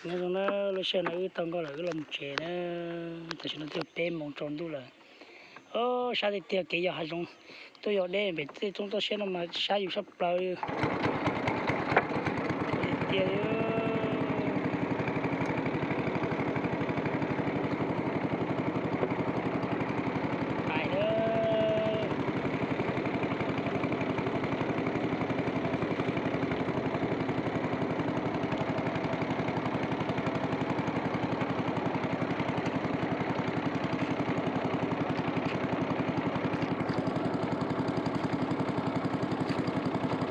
Nyob zoo na, lub sij hawm no wb tau nkauj lawm wb los mus tsev na. Tam sim no twb yog peb moos tsaus ntuj lawm. Sab tiag tiag kev yos hav zoov, tuaj yos deb pem tej roob toj siab no mas sab yus sab plaws li. Tiag li. Pais na.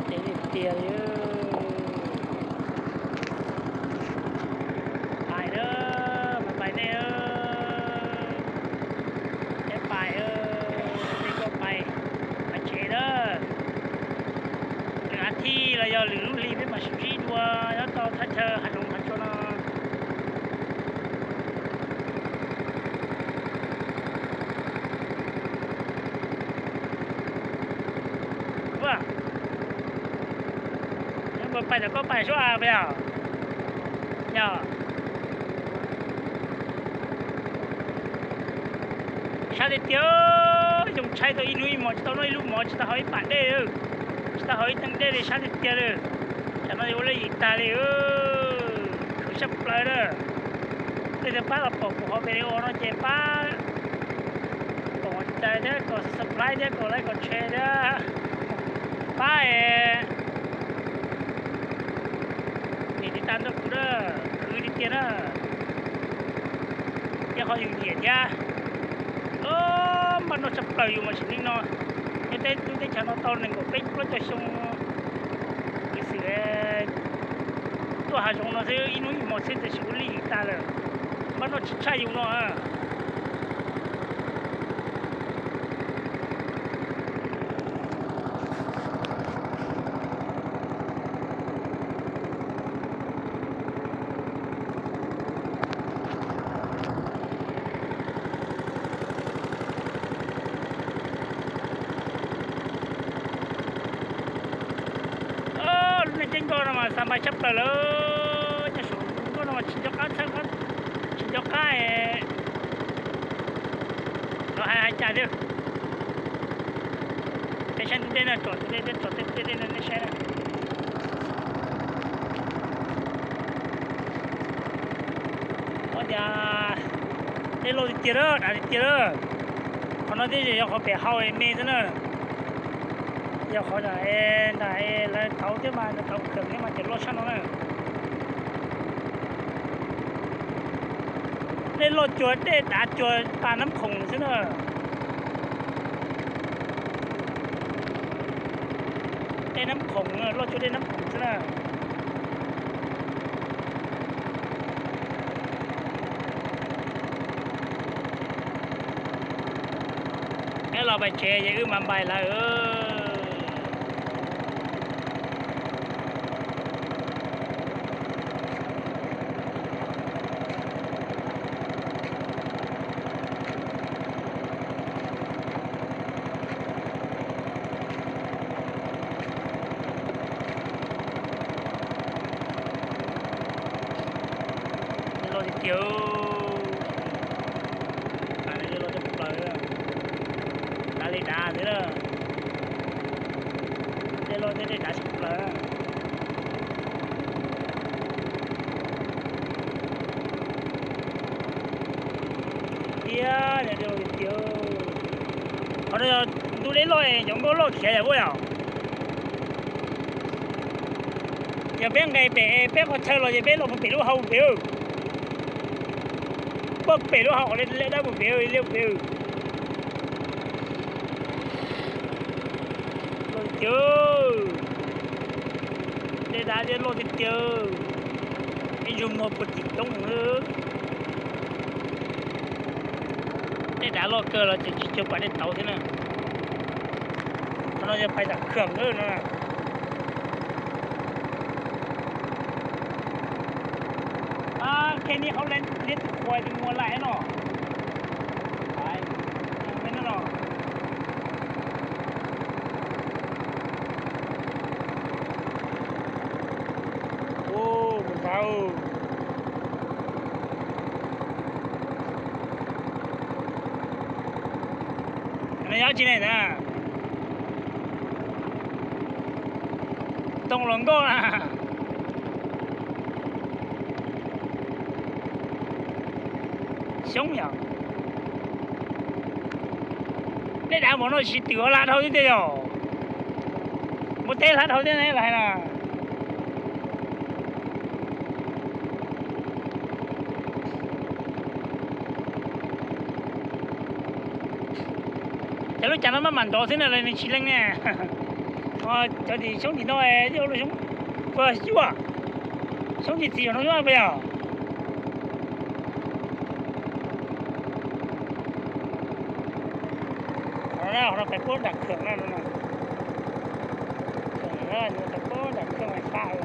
Tiag li tiag li. Pais na, pais pais nej, peb pais, peb tuaj pais, pais tsev na. Lwm as thiv los yog lwm lub hli peb mam sib ntsib dua nyob rau thaj chaw hav zoov hav tsuag no. Pais tom koj pais sub as yog, yog. Sab tiag tiag, yoo tshaib tau ib hnub ib hmos tsis tau noj ib lub mov, tsis tau haus ib pas dej, tsis tau haus ib teev dej li, sab tiag tiag li. Tam no ua lej yim tag li, khwv sab plaws na. Leej twg pab los pom kuv qhov video no ces pab pom cai thiab kom subscribe thiab kom like kom share thiab. Pab es nias tiv tas nrog kuv na, khwv tiag tiag na. Thiab qhov yus nyiam thiab, npaj noj tshaj plaws yus mas sim neej no. Nyob teb lub teb chaws no tau nees nkaum peb plaub caug xyoo, kuv xwm tuaj hav zoov no xwb ib hnub ib hmos xwb tiam sis ua lej yim tag lawm, npaj noj tsis tshaj yus no. Lub neej tseeb nkoj no mas xa npais tshaj plaws lawm, cov saum nkoj no mas tsis nco qab txhawb, tsis nco qab los hais hais cas thiab. Peb saib ntug dej no, tsom ntug dej, tsom tej ntug dej no nej saib na. Ua cas dej loj tiag tiag lawm, dav tiag tiag lawm. Qhov no thiaj yog qhov pem hau me xwb na. Yog qhov ntawm lawv tauv thiab mas, tauv khawm thiab mas ces loj tshaj no na. Dej loj cuag dej dav cuag pas nab khoom xwb na. Dej nab khoom, loj cuag dej nab khoom xwb na. Neb los pais tsev ces wb mam npais lawm. Dej loj tiag tiag, dej loj tshaj plaws, dav li dav xwb na. Dej loj thiab dej dav tshaj plaws. Tiag, qhov no ntug dej loj, cov nkoj loj khiav yam ua yom. Yog peb nqes pem peb qhov chaw los ces peb los mus pem lub hau pem, puag pem lub hau, qhov lej dawb puag pem, liaj pem. Loj tiag, dej dav thiab loj tiag tiag, ib ntsug muag puag tim roob. Dej dav loj kawg los ces tsis cuag pas dej tauv thiab na. Qhov no yog pais tam kham no. Khej nij hauv le liab tus khuas tus muag laim no. Mus ntawd. Nyob tsis ne na. Ntoo los nkauj na. Xyoob yom. Neb dav mov no tsis twm ua lag dhau thiab tiag yom. Muaj teb lag dhau thiab ne los hais na. Cov lub cas no maj mam ntov xwb na los nws tsis leej ne. Cov tim xyoob tim no, xyoob, xyoob tim txiv no xyoob puas yog? Qhov no pais puab nram khwm na, khwm, pais puab nram khwm mas fab.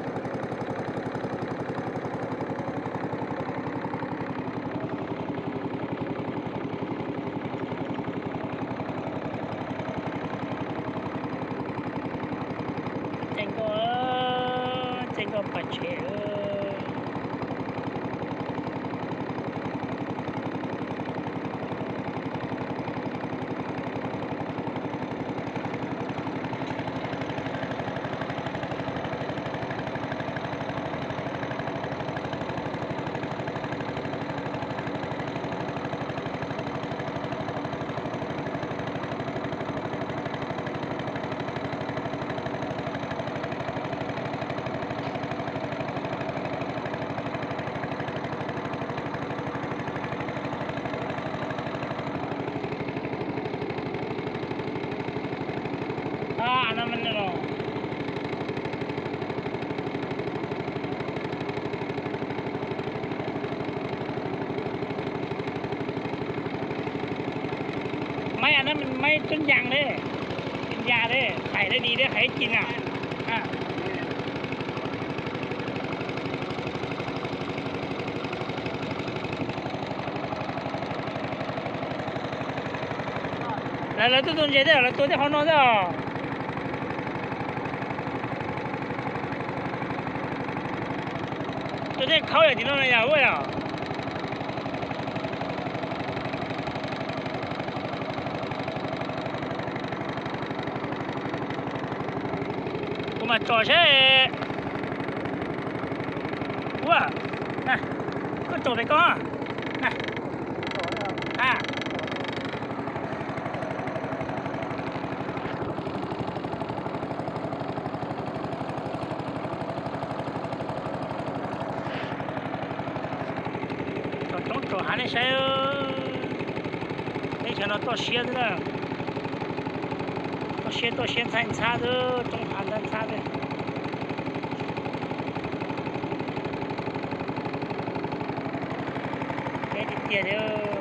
Txij nkoj, txij nkoj pas tsev. Maib, maib tub ncas ne, ncas ne, hais li ne, hais ci na. Lawv, lawv tuaj tua ntses thiab, lawv tua tej qhov no xwb os. Tua tej khaub yam tim no na yog ua yog. Kuv mam tsom seb. Ua, koj tsom pem ko. Tsom roob tsom hav nej saib. Teb chaws no toj siab xwb na. Toj siab, toj siab ntxhab ntxhab xwb, roob hav ntxhab ntxhab xwb. Teb tiag tiag thiab.